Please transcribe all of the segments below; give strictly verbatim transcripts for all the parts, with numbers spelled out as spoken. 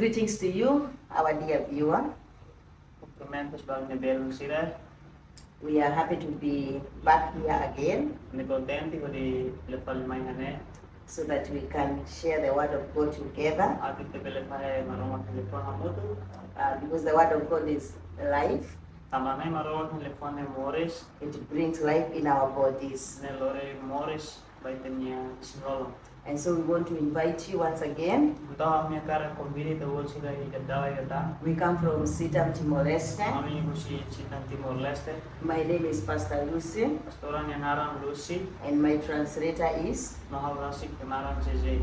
Greetings to you, our dear viewer. Kumprimentus ba imi-nia belun sira. We are happy to be back here again. Ami kontente hodi bele fali mai iha ne'e. So that we can share the word of God together. Atu ita bele fahe Maromak nia liafuan hamutuk. Uh, because the word of God is life. Tanba Maromak nia liafuan ne'e moris. It brings life in our bodies. Ne'e lori moris ba ita-nia isin-lolon. And so we want to invite you once again. Entaun, ami hakarak konvida ita-boot sira ida dala ida tan. We come from Sitam, Timor-Leste. Ami husi Sitam, Timor-Leste. My name is Pastor Lucy. Pastora nia naran Lucy. And my translator is? No ha'u rasik nia naran J J.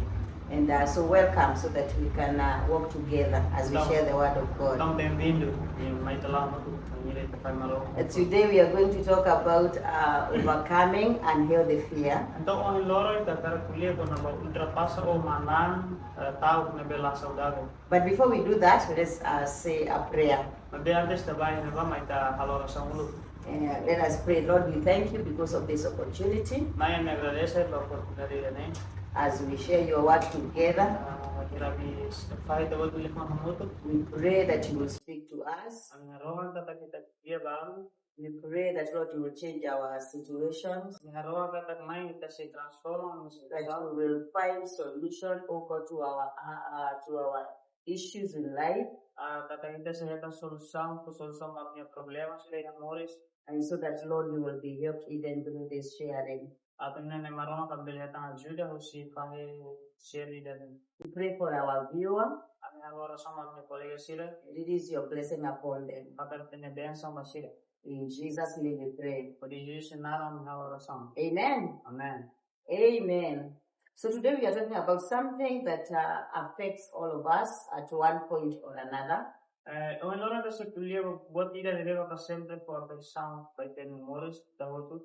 And, uh, so welcome so that we can, uh, work together as we share the word of God. Entaun, bem-vindo. I mai ita la'o hamutuk, ami ita fahe Maromak. Uh, today we are going to talk about, uh, overcoming unhealthy fear. Entaun, ohin loron ita hakarak ko'alia kona-ba ultrapasa ou manán, eh, ta'uk ne'ebé la saudável. But before we do that, let's, uh, say a prayer. Maibé antes ita bá iha ne'ebá, mai ita halo orasaun uluk. Uh, let us pray. Lord, we thank you because of this opportunity. Na'i, ami agradese ba oportunidade ida-ne'e. As we share your word together, ah, bainhira ami fahe ita-boot nia liafuan hamutuk. We pray that you will speak to us. Ami harohan katak ita ko'alia ba ami. We pray that, Lord, you will change our situations. Ami harohan katak Na'i, ita sei transforma ami-nia situasaun. That we will find solution, oh God, to our, uh, uh, to our issues in life. Ah, katak ita sei hetan solusaun, fó solusaun ba ami-nia problema sira iha moris. And so that, Lord, we will be helped even through this sharing. Atu nune'e Maromak bele hetan ajuda husi fahe share ida-ne'e. We pray for our viewer. Ami halo orasaun ba ami-nia kolega sira. Release your blessing upon them. Fakar ita-nia bensaun ba sira. In Jesus' name we pray. Hodi Jesus nia naran ami halo orasaun. Amen. Amen. Amen. So today we are talking about something that, uh, affects all of us at one point or another. Eh, ohin loron ita sei ko'alia buat ida ne'ebé maka sempre fó afetasaun ba ita-nia moris ita hotu.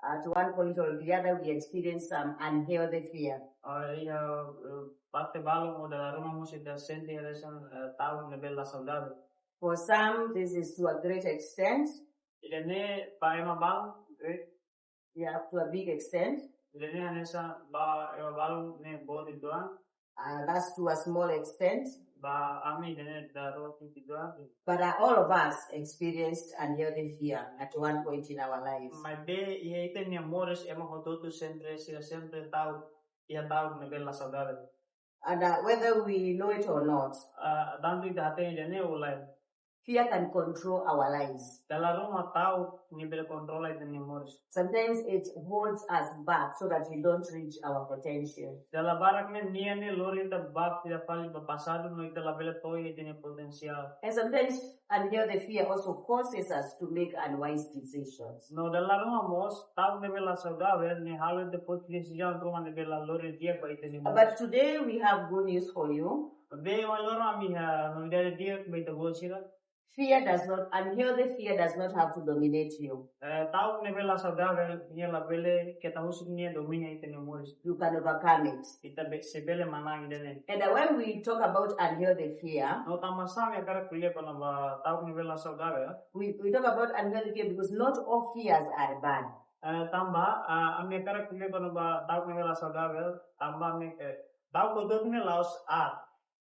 At one point or the other, we experience some unhealthy fear. Ah, iha, eh, parte balun ou dala ruma mós ita sente hanesan, eh, ta'uk ne'ebé la saudável. For some, this is to a great extent. Ida-ne'e ba ema balun, great. Yeah, to a big extent. Ida-ne'e hanesan ba ema balun ne'e boot uitoan. Uh, that's to a small extent. Ba ami ida-ne'e dala ruma uitoan. But, uh, all of us experienced unhealthy fear at one point in our lives. Maibé iha ita-nia moris ema hotu-hotu sempre, sira sempre ta'uk, iha ta'uk ne'ebé la saudável. And, uh, whether we know it or not, ah, tantu ita hatene ida-ne'e ou lae, fear can control our lives. Dala ruma ta'uk ne'e bele kontrola ita-nia moris. Sometimes it holds us back so that we don't reach our potential. Dala barak ne'e nia ne'e lori ita ba fila fali ba pasadu no ita labele to'o iha ita-nia potensiál. And sometimes unhealthy fear also causes us to make unwise decisions. No dala ruma mós ta'uk ne'ebé la saudável ne'e halo ita foti desizaun ruma ne'ebé la lori di'ak ba ita-nia moris. But today we have good news for you. Maibé ohin loron ami iha novidade di'ak ba ita-boot sira. Fear does not, unhealthy fear does not have to dominate you. Eh, ta'uk ne'ebé la saudável, nia labele keta husik nia domina ita-nia moris. You can overcome it. Ita be-, sei bele manán ida-ne'e. And when we talk about unhealthy fear, no tanba sá ami hakarak ko'alia kona-ba ta'uk ne'ebé la saudável? We, we talk about unhealthy fear because not all fears are bad. Eh, tanba, ah, ami hakarak ko'alia kona-ba ta'uk ne'ebé la saudável, tanba ami, eh, ta'uk hotu-hotu ne'e la'ós aat.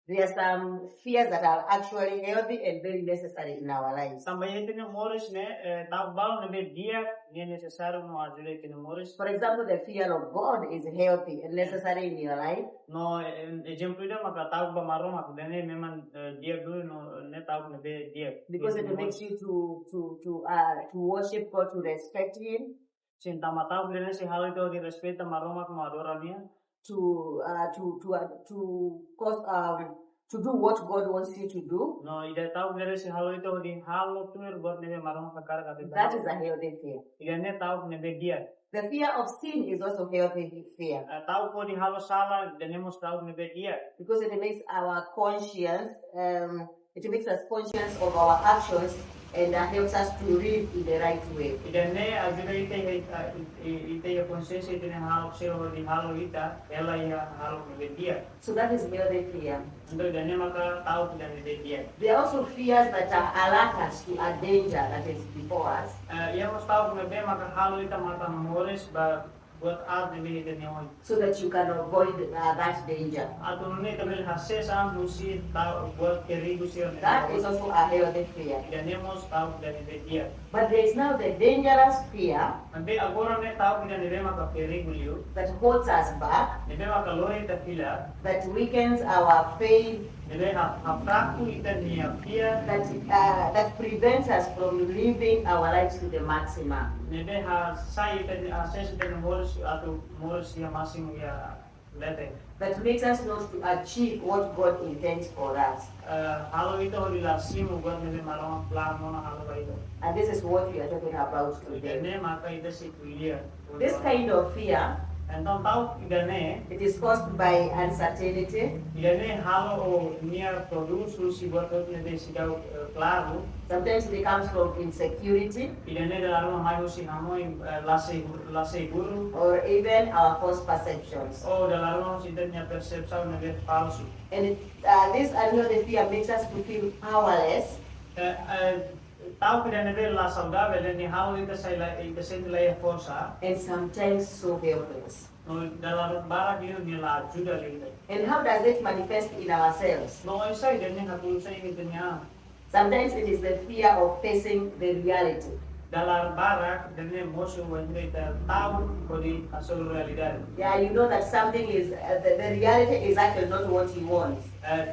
There are some fears that are actually healthy and very necessary in our lives. Tanba iha ita-nia moris ne'e, eh, ta'uk balun ne'ebé di'ak, ne'e nesesáriu no ajuda ita-nia moris. For example, the fear of God is healthy and necessary in your life. No, eh, ezemplu ida maka ta'uk ba Maromak, ida-ne'e memang, eh, di'ak duni no, ne'e ta'uk ne'ebé di'ak. Because it makes you to, to, to, uh, to worship God, to respect Him. Sin, tanba ta'uk ida-ne'e sei halo ita hodi respeita Maromak no adora Nia. To, uh, to, to, uh, to cause, um, to do what God wants you to do. No, ida ta'uk ida-ne'e sei halo ita hodi halo tuir buat ne'ebé Maromak hakarak atu halo. That is a healthy fear. Ida-ne'e ta'uk ne'ebé di'ak. The fear of sin is also healthy fear. Eh, ta'uk hodi halo sala, ida-ne'e mós ta'uk ne'ebé di'ak. Because it makes our conscience, um, it makes us conscious of our actions and, uh, helps us to live in the right way. Ida-ne'e ajuda ita, ita, ita, ita iha konsiénsia ita-nia halo, sira hodi halo ita hela iha halo ne'ebé di'ak. So that is healthy fear. Entaun ida-ne'e maka ta'uk ida ne'ebé di'ak. There are also fears that, uh, alert us to a danger that is before us. Eh, iha mós ta'uk ne'ebé maka halo ita matan moris ba buat aat ne'ebé iha ita-nia oin. So that you can avoid uh, that danger. Atu nune'e ita bele hasees an husi ta'uk buat perigu sira-ne'e. That is also a healthy fear. Ida-ne'e mós ta'uk ida ne'ebé di'ak. But there is now the dangerous fear. Maibé agora ne'e ta'uk ida ne'ebé maka perigu liu. That holds us back. Ne'ebé maka lori ita fila. That weakens our faith. Ne'ebé ha-, hafraku ita-nia fiar. That, uh, that prevents us from living our lives to the maximum. Ne'ebé hasai ita-nia, hasees ita-nia moris atu moris iha másimu iha leten. That makes us not to achieve what God intends for us. Eh, halo ita hodi la simu buat ne'ebé Maromak planu ona halo ba ita. And this is what we are talking about today. Ida-ne'e maka ita sei ko'alia. This kind of fear, Entaun ta'uk ida-ne'e, it is caused by uncertainty. Ida-ne'e halo ou nia prodús husi buat ne'ebé seidauk, eh, klaru. Sometimes it comes from insecurity. Ida-ne'e dala ruma mai husi hanoin, eh, la segu-, la seguru. Or even our false perceptions. Ou dala ruma husi ita-nia persepsaun ne'ebé falsu. And it, uh, this unhealthy fear makes us to feel powerless. Eh, eh, ta'uk ida ne'ebé la saudavel ne'e halo ita sai la, ita sente la iha forsa. And sometimes so helpless. No dala barak liu nia la ajuda liu ita. And how does it manifest in ourselves? No oinsá ida-ne'e haknu'usá iha ita-nia an. Sometimes it is the fear of facing the reality. Dala barak ida-ne'e mosu wainhira ita ta'uk hodi hasoru realidade. Yeah, you know that something is, uh, the, the reality is actually not what you want. Eh,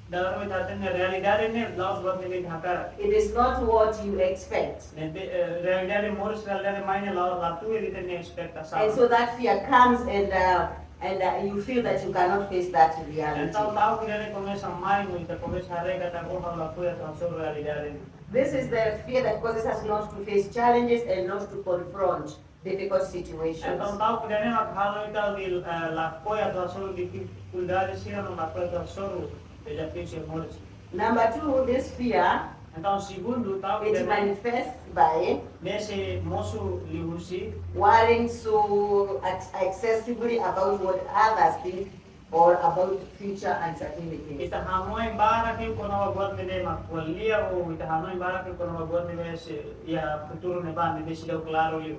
dala ruma ita hatene realidade ne'e la'ós buat ne'ebé ita hakarak. It is not what you expect. Ne'ebé, eh, realidade moris, realidade mai ne'e la, la tuir ita-nia espetasaun. And so that fear comes and, uh, and uh, you feel that you cannot face that reality. Entaun ta'uk ida-ne'e komesa mai, no ita komesa haree katak ha'u la apoia atu hasoru realidade ne'e. This is the fear that causes us not to face challenges and not to confront difficult situations. Entaun ta'uk ida-ne'e mak halo ita hodi, eh, la apoia atu hasoru difikuldade sira no la apoia atu hasoru dezafiu sira moris. Number two, this fear, Entaun segundu, ta'uk it ida-ne'e, manifests by ne'e sei mosu liuhusi worrying so ex- excessively about what others think or about future uncertainties. Ita hanoin barak liu kona-ba buat ne'ebé mak ko'alia, ou ita hanoin barak liu kona-ba buat ne'ebé sei iha futuru ne'ebá ne'ebé seidauk klaru liu.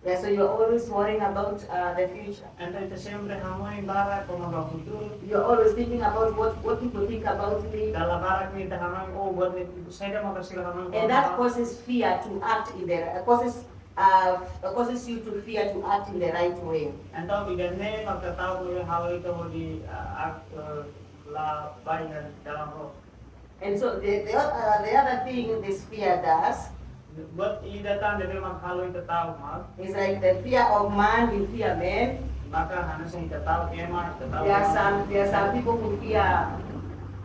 Yeah, so you're always worrying about uh, the future. Entaun ita sempre hanoin barak kona-ba futuru. You're always thinking about what, what people think about me. Dala barak ne'e ita hanoin, oh, buat ne'e, saida maka sira hanoin. And that causes fear to act in the, causes, uh, causes you to fear to act in the right way. Entaun ida-ne'e maka ta'uk halo ita hodi, uh, ak-, uh, la bá iha dalan ró. And so the, the, uh, the other thing this fear does Buat ida tan ne'ebé mak halo ita ta'uk mak. It's like the fear of man, you fear men. Maka hanesan ita ta'uk ema, ita ta'uk There are ema. some, there are some people who fear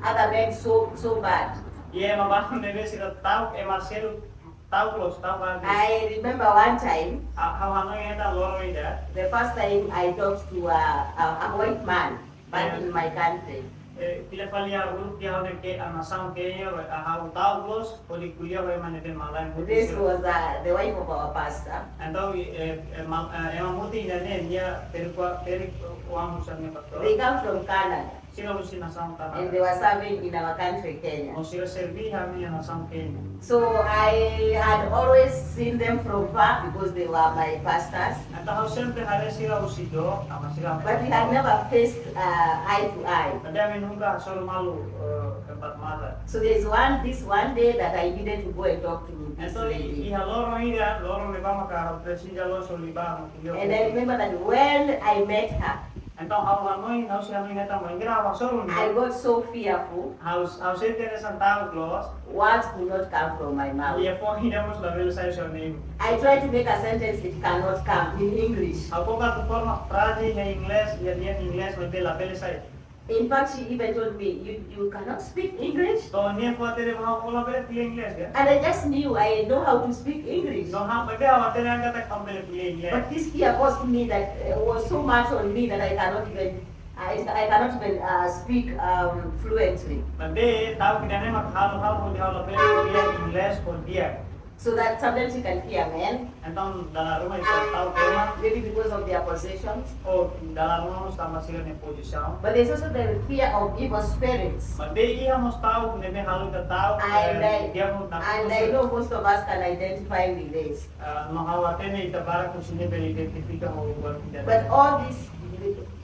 other men so, so bad. Iha ema balu ne'ebé sira ta'uk ema seluk, ta'uk loos, ta'uk abis. I remember one time, Ah, ha'u hanoin ida loron ida. The first time I talked to a, a, a white man back in my country. Eh, fila fali ha'u uluk tiha ha'u-nia nasaun Kenya, ah, ha'u ta'uk loos, hodi ko'alia ho ema ne'ebé malae mutin. This was uh, the wife of our pastor. Entaun, eh, eh, ma-, eh, ema mutin ida-ne'e, nia ferik-oan, ferik-oan husi ha'u-nia pastór. They come from Canada. Sira husi nasaun Kanadá. And they were serving in our country, Kenya. No sira serví iha ha'u-nia nasaun Kenya. So I had always seen them from far because they were my pastors. Entaun ha'u sempre haree sira husi dook, tanba sira. But we had never faced uh, eye to eye. Maibé ami nunka hasoru malu, eh, empat mata. So there's one, this one day that I needed to go and talk to this Entaun, lady. iha loron ida, loron ne'ebá maka ha'u presiza loos hodi bá no ko'alia. And I remember that when I met her, Entaun ha'u hanoin, ha'u sei hanoin katak bainhira ha'u hasoru nia. I got so fearful. Ha'u, ha'u sente hanesan ta'uk loos. Words could not come from my mouth. Liafuan ida mós labele sai husi ha'u-nia. I tried to make a sentence, it cannot come in English. Ha'u koko atu forma fraze iha Inglés, iha, iha Inglés, maibé labele sai. In fact, she even told me, you, you cannot speak English? To'o nia fó-hatene ba ha'u, ó labele ko'alia Inglés, ya? And I just knew I know how to speak English. No ha'u, maibé ha'u hatene katak ha'u bele ko'alia Inglés. But this fear caused me that uh, was so much on me that I cannot even I, I cannot even uh, speak um, fluently. Maibé ta'uk ida-ne'e mak halo ha'u hodi ha'u labele ko'alia Inglés ho di'ak. So that sometimes you can fear men, Entaun, dala ruma ita ta'uk ema, maybe because of their positions. Ou dala ruma mós tanba sira-nia pozisaun. But there's also the fear of evil spirits. Maibé iha mós ta'uk ne'ebé halo ita ta'uk, And eh, I, diamu na and kusa. I know most of us can identify with this. Ah, no ha'u hatene ita barak husi ne'e bele identifika ho buat ida-ne'e. But all these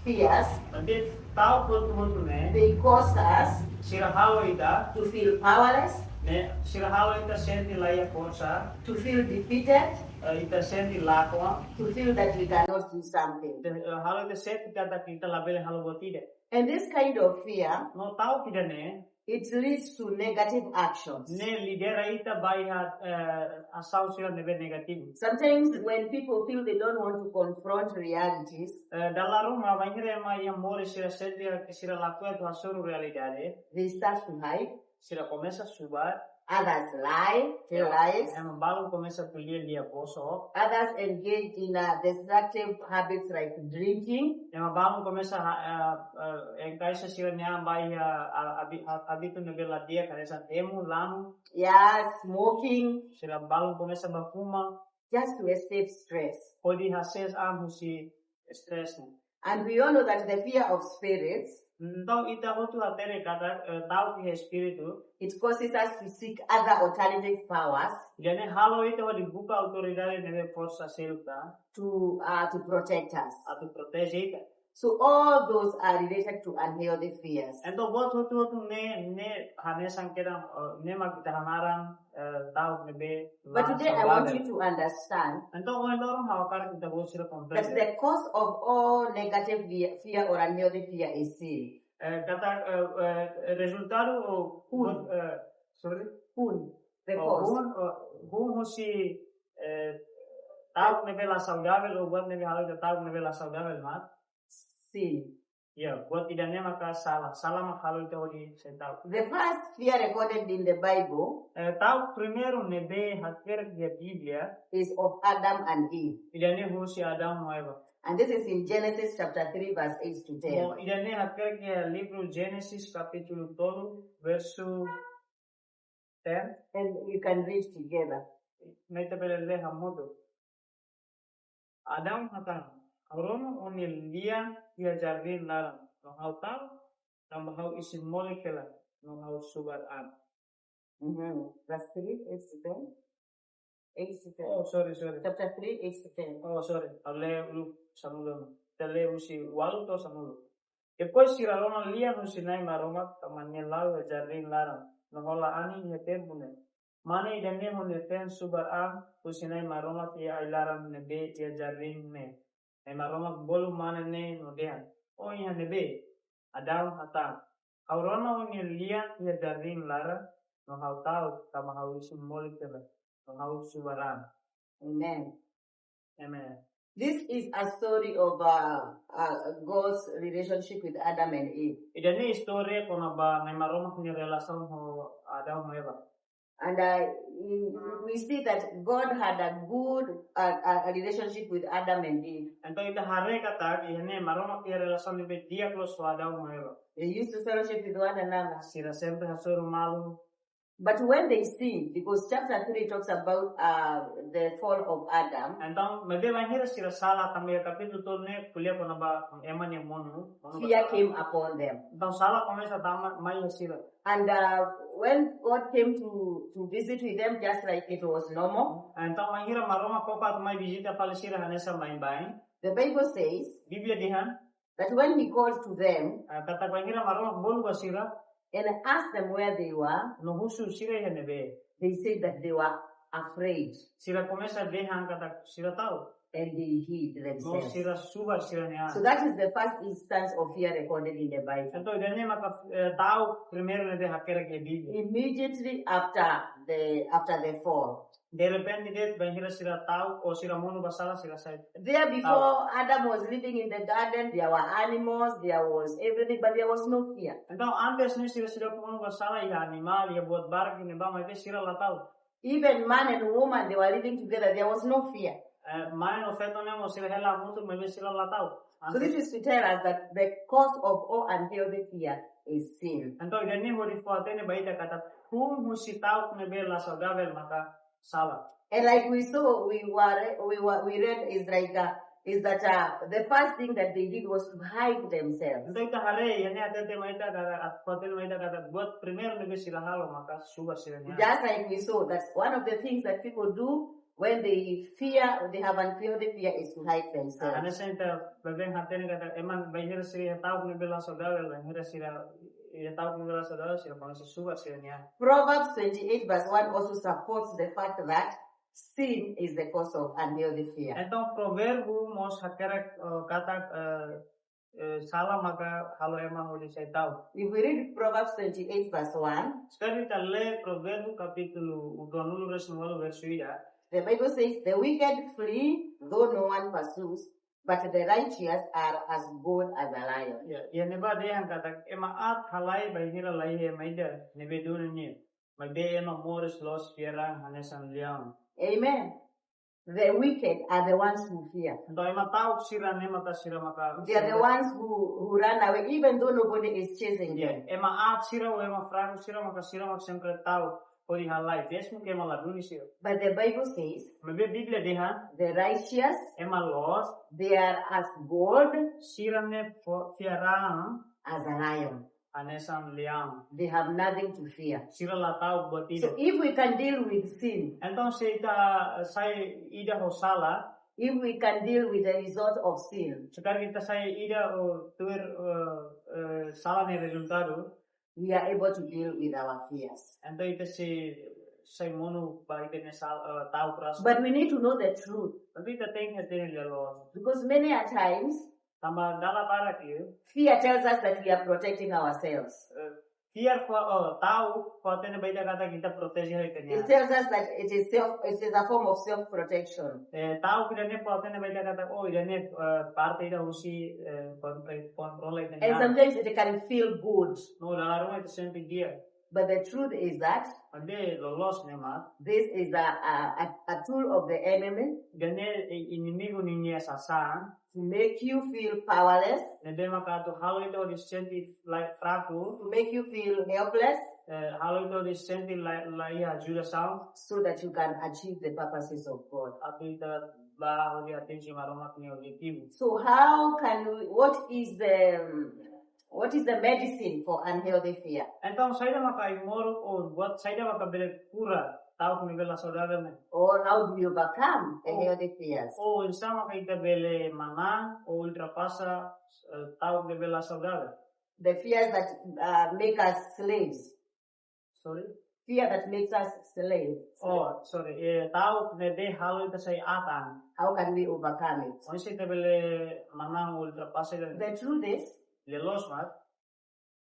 fears, Maibé ta'uk hotu-hotu ne'e, they cause us sira halo ita, to feel powerless, ne'e, sira halo ita sente laiha forsa, to feel defeated, eh, ita sente lakon, to feel that we cannot do something. Ita, eh, halo ita sente katak ita labele halo buat ida. And this kind of fear, No ta'uk ida-ne'e, it leads to negative actions. Ne'e lidera ita ba iha, eh, asaun sira ne'ebé negativu. Sometimes when people feel they don't want to confront realities, Eh, dala ruma, bainhira ema iha moris sira sente katak sira lakohi atu hasoru realidade, they start to hide. Sira komesa subar. Others lie, tell lies. Ema balun komesa ko'alia lia bosok. Others engage in, uh, destructive habits like drinking. Ema balun komesa ha-, eh, eh, enkaixa sira-nia an ba iha, ah, abi-, ah, hábitu ne'ebé la di'ak, hanesan emu, lanu. Yeah, smoking. Sira balun komesa ba fuma. Just to escape stress. Hodi hasees an husi stress ne'e. And we all know that the fear of spirits, Entaun, ita hotu hatene katak, eh, ta'uk iha espíritu, it causes us to seek other alternative powers. Ida-ne'e halo ita hodi buka autoridade ne'ebé forsa seluk tan. To, uh, to protect us. Atu proteje ita. So all those are related to unhealthy fears. Entaun, buat hotu-hotu ne'e, ne'e hanesan kedan, eh, ne'e mak ita hanaran, eh, ta'uk ne'ebé But la today I want saudável. You to understand Entaun, ohin loron ha'u hakarak ita-boot sira that komprende the cause of all negative fear, fear or unhealthy fear is sin. Eh, katak, eh, eh, rezultadu ou, Hun. eh, sorry? Hun. The Oh, cause. hun, oh, hun husi, eh, ta'uk ne'ebé la saudável ou buat ne'ebé halo ita ta'uk ne'ebé la saudável mak? Sin. Ya, buat ida-ne'e maka sala. Sala mak halo ita hodi sai ta'uk. The first fear recorded in the Bible Eh, ta'uk primeiru ne'ebé hakerek iha Bíblia, is of Adam and Eve. Ida-ne'e husi Adão no Eva. And this is in Genesis chapter three, verse eight to ten. No ida-ne'e hakerek iha livru Génesis kapítulu tolu, versu ten. And you can read together. Mai ita bele lee hamutuk. Adão hatán: "Ha'u rona ó-nia lian iha jardín laran, no ha'u ta'uk, tanba ha'u isin-molik hela, no ha'u subar an." Mhm. Verse three, eight to ten. Eight to ten. Oh, sorry, sorry. Chapter three, eight to ten. Oh, sorry. Ha'u lee uluk sanulu. Ita lee husi ualu to'o sanulu. Depois sira rona lian husi Na'i Maromak tama nia la'o iha jardín laran, no hola anin iha tempu ne'e. Mane ida-ne'e ho nia feen subar an husi Na'i Maromak iha ai-laran ne'ebé iha jardín ne'e. Na'i Maromak bolu mane ne'e no dehan: "Ó iha ne'ebé?" Adão hatán: "Ha'u rona ó-nia lian iha jardín laran, no ha'u ta'uk, tanba ha'u isin-molik hela, no ha'u subar an." Amen. Amen. This is a story of, uh, uh, God's relationship with Adam and Eve. Ida-ne'e istória kona-ba Na'i Maromak nia relasaun ho Adão no Eva. And, uh, we, we see that God had a good, uh, uh, relationship with Adam and Eve. Entaun ita haree katak iha ne'e Maromak iha relasaun ne'ebé di'ak loos ho Adão no Eva. They used to fellowship with one another. Sira sempre hasoru malu. But when they sinned, because chapter three talks about, uh, the fall of Adam. Entaun, maibé bainhira sira sala, tanba iha kapítulu tolu ne'e ko'alia kona-ba ema nia monu, monu Fear ba sala. Came upon them. Entaun sala komesa tama mai iha sira. And, uh, when God came to, to visit with them, just like it was normal. Entaun, bainhira Maromak koko atu mai vizita fali sira hanesan baibain. The Bible says Bíblia dehan that when he called to them, Ah, katak bainhira Maromak bolu ba sira, and asked them where they were, no husu sira iha ne'ebé, they said that they were afraid. Sira komesa dehan katak sira ta'uk. And they hid themselves. No sira subar sira-nia an. So that is the first instance of fear recorded in the Bible. Entaun, ida-ne'e maka, eh, ta'uk primeiru ne'ebé hakerek iha Bíblia. Immediately after the, after the fall. Derrepente de'it, bainhira sira ta'uk, ou sira monu ba sala, sira sai. There before, Adam was living in the garden, there were animals, there was everything, but there was no fear. Entaun, antes ne'e sira, sira monu ba sala, iha animál, iha buat barak ne'ebá, maibé sira la ta'uk. Even man and woman, they were living together, there was no fear. Eh, mane no feto ne'e mós sira hela hamutuk, maibé sira la ta'uk. So this is to tell us that the cause of all unhealthy fear is sin. Entaun, ida-ne'e hodi fó-hatene ba ita katak hun husi ta'uk ne'ebé la saudável maka sala. And like we saw, we were we were we read is like uh, is that uh, the first thing that they did was to hide themselves. Entaun ita haree, iha ne'e hatete mai ita katak, hatete mai ita katak buat primeiru ne'ebé sira halo maka subar sira-nia an. Just like we saw, that's one of the things that people do when they fear, they have unhealthy fear, is to hide themselves. Hanesan ita baibain hatene katak ema bainhira sira iha ta'uk ne'ebé la saudável, bainhira sira iha ta'uk ne'ebé la saudável, sira komesa subar sira-nia an. Proverbs twenty-eight verse one also supports the fact that sin is the cause of unhealthy fear. Entaun Provérbiu mós hakerek eh, katak eh, eh, sala maka halo ema hodi sai ta'uk. If we read Proverbs twenty-eight verse one, Se karik ita lee Provérbiu kapítulu ruanulu-resin-ualu versu ida, the Bible says, "The wicked flee though no one pursues, but the righteous are as bold as a lion." ya, iha ne'ebá dehan katak ema aat halai bainhira laiha ema ida ne'ebé duni nia, maibé ema moris loos fiar an hanesan leaun. Amen. The wicked are the ones who fear. Entaun ema ta'uk sira-ne'e maka sira maka They are the ones who, who run away, even though nobody is chasing them. Ema aat sira ou ema fraku sira maka sira maka sempre ta'uk hodi halai, mezmu ke ema la duni sira. But the Bible says, Maibé Bíblia dehan, the righteous, ema loos, they are as bold sira-ne'e fo- fiar an as a lion. hanesan leaun. They have nothing to fear. Sira la ta'uk buat ida. So if we can deal with sin, Entaun se ita sai ida ho sala, if we can deal with the result of sin, se karik ita sai ida ho tuir eh, eh, sala nia rezultadu, we are able to deal with our fears. entaun ita sei sai monu ba ita-nia sal eh, ta'uk rasik. But we need to know the truth, Tapi ita tenke hatene lia-loos. Because many a times, Tanba dala barak liu, fear tells us that we are protecting ourselves. eh, fiar fó, oh, ta'uk fó hatene ba ita katak ita proteje hela ita-nia It an. Tells us that it is self, it is a form of self-protection. Eh, ta'uk ida-ne'e fó hatene ba ita katak, oh, ida-ne'e eh, parte ida husi eh, kon- eh, kontrola ita-nia And an. Sometimes it can feel good, No, dala ruma ita sente di'ak. But the truth is that Maibé loloos ne'e mak, this is a, a, a, a tool of the enemy ida-ne'e eh, inimigu ninia sasán, to make you feel powerless, ne'ebé maka atu halo ita hodi sente la fraku, to make you feel helpless, eh, halo ita hodi sente la, laiha ajuda sal, so that you can achieve the purposes of God. atu ita bá hodi atinje Maromak nia objetivu. So how can we, what is the, what is the medicine for unhealthy fear? Entaun, saida maka ai-moruk ou buat saida maka bele kura ta'uk ne'ebé la saudável ne'e? Or how do you overcome the healthy fears? Ou oinsá maka ita bele manán ou ultrapasa eh, ta'uk ne'ebé la saudável? The fears that uh, make us slaves. Sorry? Fear that makes us slaves. Oh, sorry. Eh, ta'uk ne'ebé halo ita sai aat an. How can we overcome it? Oinsá ita bele manán ou ultrapasa ida? The truth is, Lia-loos mak,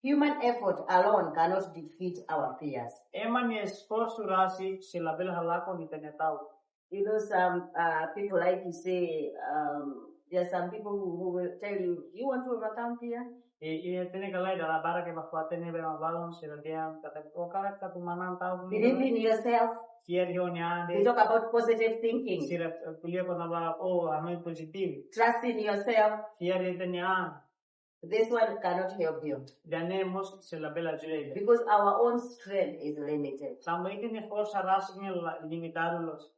human effort alone cannot defeat our fears. ema nia esforsu rasik sei la bele halakon ita-nia ta'uk. You know, some uh, people like to say, um, there are some people who, who will tell you, "You want to overcome fear? I, i hatene ka lae, dala barak ema fó hatene ba ema balun sira dehan katak, oh, karik atu manán ta'uk ne'e, Believe in yourself. fiar iha ó-nia an They de'it." talk about positive thinking. Sira eh, ko'alia kona-ba, oh, hanoin pozitivu. Trust in yourself." Fiar iha ita-nia an. This one cannot help you Ida-ne'e mós sei la bele ajuda ita. Because our own strength is limited. Tanba ita-nia forsa rasik ne'e la limitadu loos.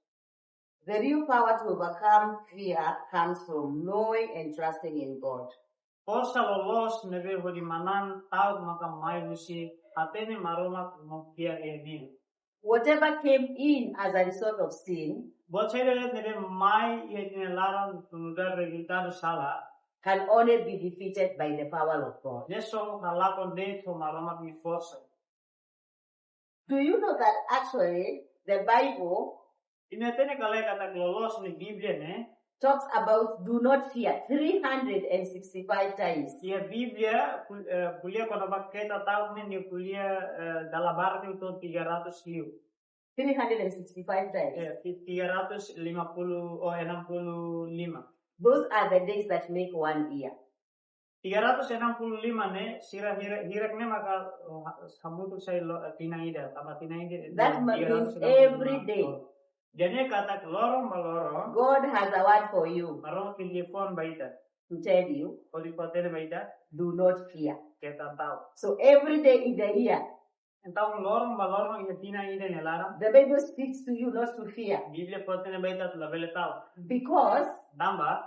The real power to overcome fear comes from knowing and trusting in God. Forsa loloos ne'ebé hodi manán ta'uk maka mai husi hatene Maromak no fiar iha nia. Whatever came in as a result of sin Buat saida de'it ne'ebé mai iha ita-nia laran nu'udar rezultadu sala, can only be defeated by the power of God. ne'e só halakon de'it ho Maromak nia forsa. Do you know that actually the Bible Imi hatene ka lae katak loloos ne'e Bíblia ne'e, talks about do not fear three hundred sixty-five times? iha Bíblia ku- eh, ko'alia kona-ba keta ta'uk ne'e, nia ko'alia eh, dala barak liu to'o tiga ratus liu. three hundred sixty-five times. Eh, ti- tiga ratus lima puluh, oh, enam puluh lima. Those are the days that make one year. Tiga ratus enam puluh lima ne'e, sira hirak, hirak ne'e maka oh, ha- hamutuk sai lo, eh, tinan ida, tanba tinan ida. That eh, ma- tiga ratus enam puluh lima. means every day. Oh. Jadi ne'e katak loron ba loron, God has a word for you Maromak nia liafuan ba ita. To tell you, Hodi fó hatene ba ita, do not fear. keta ta'uk. So every day in the year, Entaun, loron ba loron iha tinan ida nia laran, the Bible speaks to you not to fear. Bíblia fó-hatene ba ita atu labele ta'uk. Because Tanba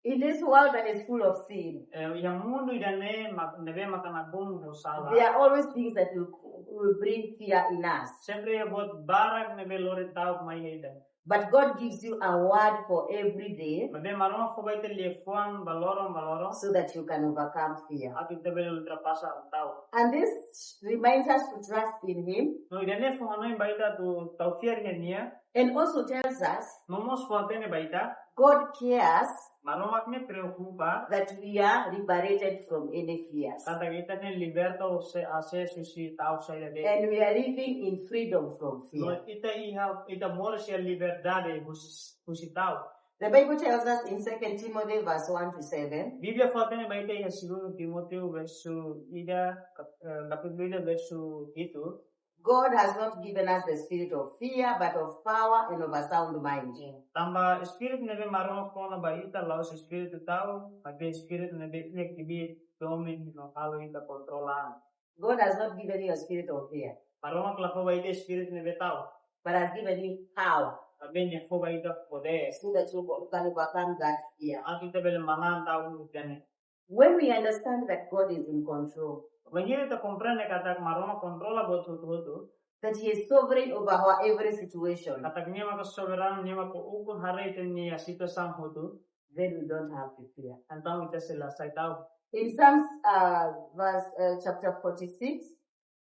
in this world that is full of sin, eh, iha mundu ida-ne'e mak-, ne'ebé maka nakonu ho sala, there are always things that will, will bring fear in us. Sempre iha buat barak ne'ebé lori ta'uk mai iha ita. But God gives you a word for every day Maibé Maromak fó ba ita liafuan ba loron ba loron, so that you can overcome fear. Atu ita bele ultrapasa ta'uk. And this reminds us to trust in Him No ida-ne'e fó hanoin ba ita atu tau fiar iha Nia. and also tells us No mós fó-hatene ba ita, God cares Maromak ne'e preokupa that we are liberated from any fears. katak ita ne'e liberta ho se asesu husi ta'uk saida de'it. And we are living in freedom from No fear. ita iha, ita moris iha liberdade husi, husi ta'uk. The Bible tells us in Second Timothy verse one to seven, Bíblia fó-hatene ba ita iha Segundu Timóteo versu ida, kap-, eh, kapítulu ida versu hitu. God has not given us the spirit of fear, but of power and of a sound mind. Tanba espíritu ne'ebé Maromak fó ona ba ita la'ós espíritu ta'uk, maibé espíritu ne'ebé iha kbiit, domin no halo ita kontrola an. God has not given you a spirit of fear, Maromak la fó ba ita espíritu ne'ebé ta'uk, but has given you power maibé Nia fó ba ita podér. So that you can overcome that fear. Atu ita bele manán ta'uk ida-ne'e. When we understand that God is in control, Bainhira ita komprende katak Maromak kontrola buat hotu-hotu, that He is sovereign over our every situation, katak Nia maka soberanu, Nia maka ukun haree ita-nia situasaun hotu, then we don't have to fear. entaun ita sei la sai ta'uk. In Psalms uh, verse uh, chapter forty-six,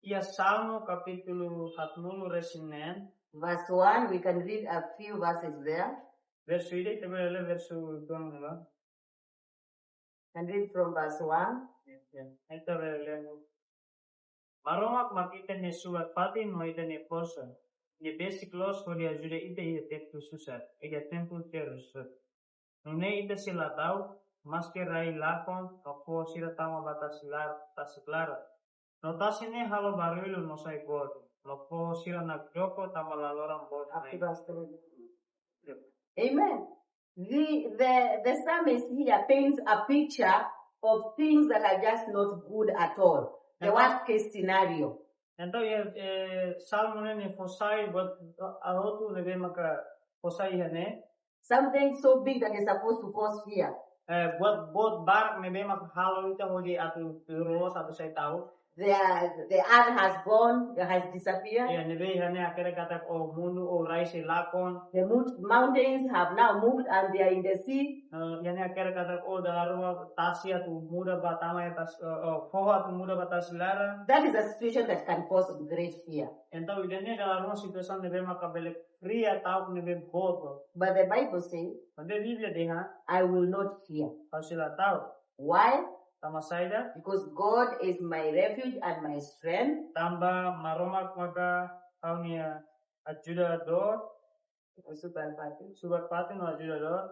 Iha Salmu kapítulu haatnulu-resin-neen, verse one, we can read a few verses there. Versu ida, ita bele lee versu dua nela. And read from verse one. Ita bele lee. Maromak mak ita-nia subar-fatin no ita-nia forsa. Nia besik loos hodi ajuda ita iha tempu susar, iha tempu terus. Nune'e ita sei la ta'uk, maski rai lakon, no foho sira tama ba tasi lar-, tasi klaran. No tasi ne'e halo barullu no sai boot, no foho sira nakdoko tanba laloran boot. Up to verse three. Amen. The, the, the psalmist here paints a picture of things that are just not good at all. The Amen. Worst case scenario. Entaun, iha, eh, Salmu ne'e nia fó sai buat, ah, hotu ne'ebé maka fó sai iha ne'e. Something so big that is supposed to cause fear. Eh, buat, buat barak ne'ebé maka halo ita hodi atu tuir loos atu sai ta'uk. The, the earth has gone, it has disappeared. Iha ne'ebé iha ne'e hakerek katak o mundu, o rai sei lakon. The mo-, mountains have now moved and they are in the sea. Eh, iha ne'e hakerek katak o dala ruma tasi atu muda ba tama iha tasi, eh, eh, foho atu muda ba tasi laran. That is a situation that can cause great fear. Entaun, ida-ne'e dala ruma situasaun ne'ebé maka bele kria ta'uk ne'ebé boot. But the Bible says, Maibé Bíblia dehan, "I will not fear." Ha'u sei la ta'uk. Why? Tanba saida? Because God is my refuge and my strength. Tanba Maromak maka ha'u-nia ajudadór, Subar-fatin. Subar-fatin no ajudadór.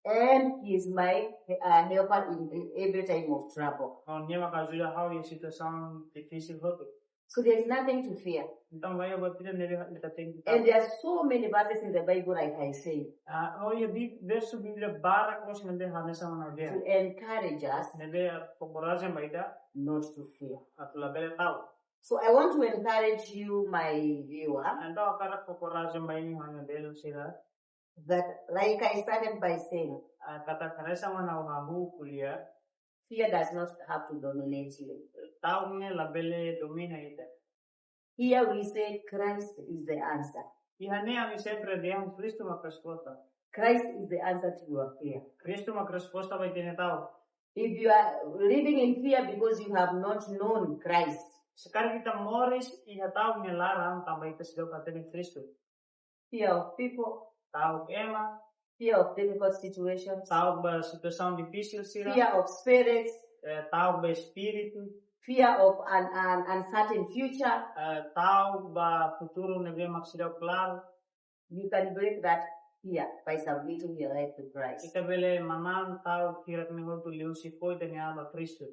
And He is my uh, helper in, in every time of trouble. No Nia maka ajuda ha'u iha situasaun difisil hotu. So there is nothing to fear. Entaun, la iha buat ida ne'ebé ita tenke And ta'uk. There are so many verses in the Bible, like I say, Ah, no iha Bí-, versu Bíblia barak loos ne'ebé hanesan ohin ha'u dehan. To encourage us Ne'ebé fó korajen ba ita not to fear. atu labele ta'uk. So I want to encourage you, my viewer, Entaun, ha'u hakarak fó korajen ba imi, ha'u-nia belun sira. That, like I started by saying, Ah, katak hanesan ohin ha'u hahú ko'alia, fear does not have to dominate you. Ta'uk ne'e labele domina ita. Here we say Christ is the answer. Iha ne'e ami sempre dehan Kristu mak resposta. Christ is the answer to your fear. Kristu mak resposta ba ita-nia ta'uk. If you are living in fear because you have not known Christ, Se karik ita moris iha ta'uk nia laran tanba ita seidauk hatene Kristu. Fear of people, Ta'uk ema, fear of difficult situations, ta'uk ba situasaun difisil sira, fear of spirits, eh, ta'uk ba espíritu, fear of an, an uncertain future. Eh, ta'uk ba futuru ne'ebé mak seidauk klaru. You can break that fear by submitting your life to Christ. Ita bele manán ta'uk hirak ne'e hotu liuhusi fó ita-nia an ba Kristu.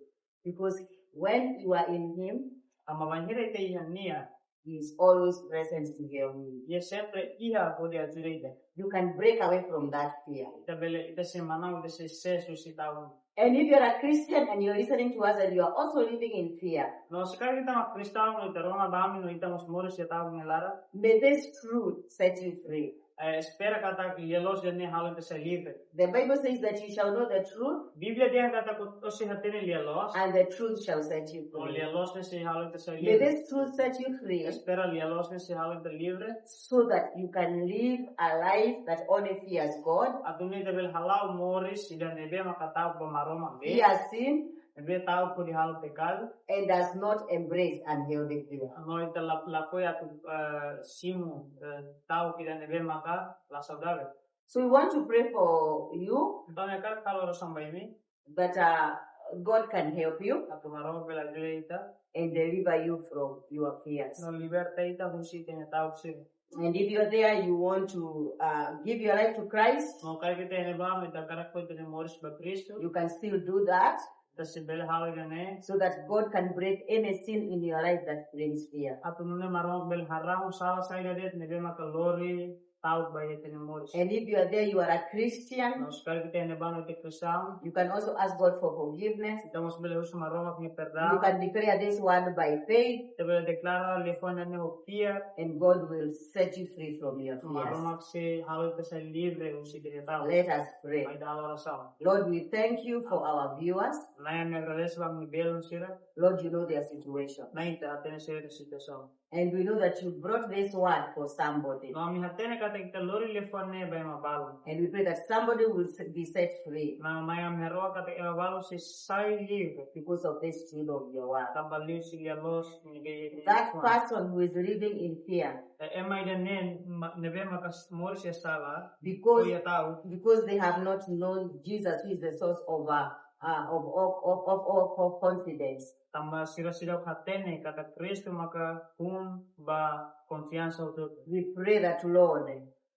Because when you are in Him, Tanba bainhira ita iha Nia, He is always present to help you. Nia sempre iha hodi ajuda ita. You can break away from that fear. Ita bele, ita sei manán, ita sei sees husi ta'uk. And if you're a Christian and you're listening to us and you are also living in fear, No, se karik ita mak kristaun, ita rona ba ami no ita mós moris iha ta'uk nia laran, may this truth set you free. eh, espera katak lia-loos ida-ne'e halo ita sai livre. The Bible says that you shall know the truth, Bíblia dehan katak ita sei hatene lia-loos, and the truth shall set you no free. Lia-loos ne'e sei halo ita sai May livre. This truth set you free Espera lia-loos ne'e sei halo ita livre. So that you can live a life that only fears God, Atu nune'e ita bele hala'o moris ida ne'ebé maka ta'uk ba Maromak de'it. fears sin, Ne'ebé ta'uk hodi halo pekadu. And does not embrace unhealthy fear. No ita la, lakohi atu, eh, simu, eh, ta'uk ida ne'ebé maka la saudável. So we want to pray for you Entaun, ha'u hakarak halo orasaun ba imi. that uh, God can help you Atu Maromak bele ajuda ita. And deliver you from your fears. No liberta ita husi ita-nia ta'uk sira. And if you're there, you want to uh, give your life to Christ, No karik ita iha ne'ebá, ita hakarak fó ita-nia moris ba Kristu. You can still do that Ita sei bele halo ida-ne'e. So that God can break any sin in your life that brings fear. Atu nune'e Maromak bele harahun sala saida de'it ne'ebé maka lori ta'uk ba ita-nia moris. And if you are there, you are a Christian, No, se karik ita iha ne'ebá no ita kristaun, you can also ask God for forgiveness. Ita mós bele husu Maromak nia You perdaun. Can declare this word by faith. Ita bele deklara liafuan ne'e ho fiar. And God will set you free from your fears. Maromak sei halo ita sai livre husi ita-nia ta'uk. Let us pray. Mai ita halo orasaun. Lord, we thank you for our viewers. Na'i, ami agradese ba ami-nia belun sira. Lord, you know their situation. Na'i, ita hatene sira-nia situasaun. And we know that you brought this word for somebody. No ami hatene katak ita lori liafuan ne'e ba ema balun. And we pray that somebody will s- be set free No ami harohan katak ema balun sei sai livre. Because of this truth of your word. Tanba liuhusi lia-loos ne'ebé. That person who is living in fear Eh, ema ida-ne'e ma- ne'ebé maka moris iha sala. because Iha ta'uk. Because they have not known Jesus, who is the source of uh, uh, of, of, of, of, of, of confidence. Tanba sira seidauk hatene katak Kristu maka hun ba konfiansa hotu. We pray that, Lord,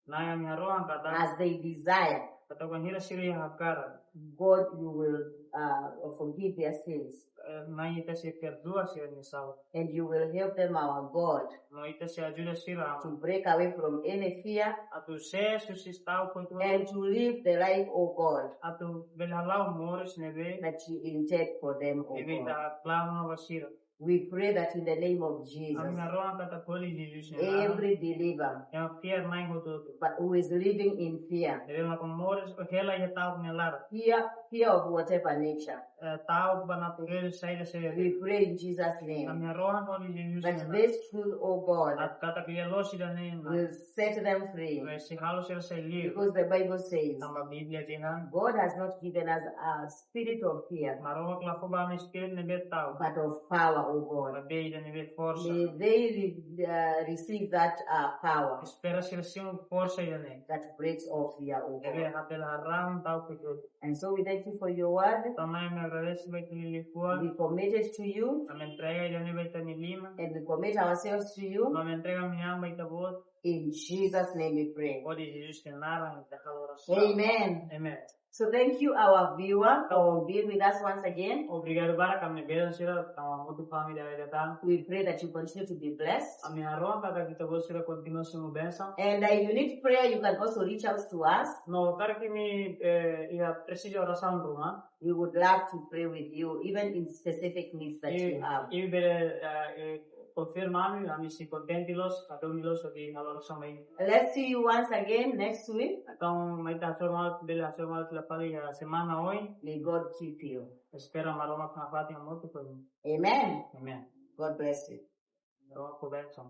Na'i, ami harohan katak, as they desire, katak bainhira sira iha hakarak, God, you will uh, forgive their sins. Eh, Na'i, ita sei perdua sira-nia sala. And you will help them, our God, No ita sei ajuda sira to break away from any fear atu sees husi ta'uk hotu. And to live the life, oh God, Atu bele hala'o moris ne'ebé that you intend for them, oh ne'ebé God. Ita planu ba sira. We pray that in the name of Ami Jesus, harohan katak hodi Jesus nia naran, every believer ema fiar-na'in hotu-hotu, but who is living in fear, ne'ebé maka moris hela iha ta'uk nia laran, fear, fear of whatever nature, eh, ta'uk ba natureza saida-saida. We pray in Jesus' name Ami harohan hodi Jesus nia that naran, this truth, oh God, katak lia-loos ida-ne'e will set them free. Na'i sei halo sira sai livre. Because the Bible says, Tanba Bíblia dehan, God has not given us a spirit of fear, Maromak la fó ba ami espíritu ne'ebé ta'uk, but of power, oh God. maibé ida ne'ebé forsa. May they re- uh, receive that uh, power Espera sira simu forsa ida-ne'e, that breaks off fear, oh ne'ebé God. bele harahun ta'uk hotu-hotu. And so we thank you for your word. Entaun, Na'i, ami agradese ba ita-nia liafuan. We commit it to you Ami entrega ida-ne'e ba ita-nia liman. And we commit ourselves to you. Ami entrega ami-nia an ba Ita-Boot. In Jesus' name we pray. Hodi Jesus nia naran ita halo orasaun. Amen. Amen. So thank you, our viewer, for being with us once again. Obrigadu barak ami-nia belun sira, tama mutu fami dari datang. We pray that you continue to be blessed. Ami harohan katak ita-boot sira kontinua simu bensaun. And uh, you need prayer, you can also reach out to us. No karik imi, eh, iha presiza orasaun ruma. We would love to pray with you, even in specific needs that you have. Imi bele, eh, eh, konfirma ami, ami sei kontente loos, atu ami loos hodi halo orasaun mai. Let's see you once again next week. Entaun, mai ita hasoru malu, bele hasoru malu fila fali iha semana oin. May God keep you. Espera Maromak nafatin hamutuk ho imi. Amen. Amen. God bless you. Maromak fó bensaun.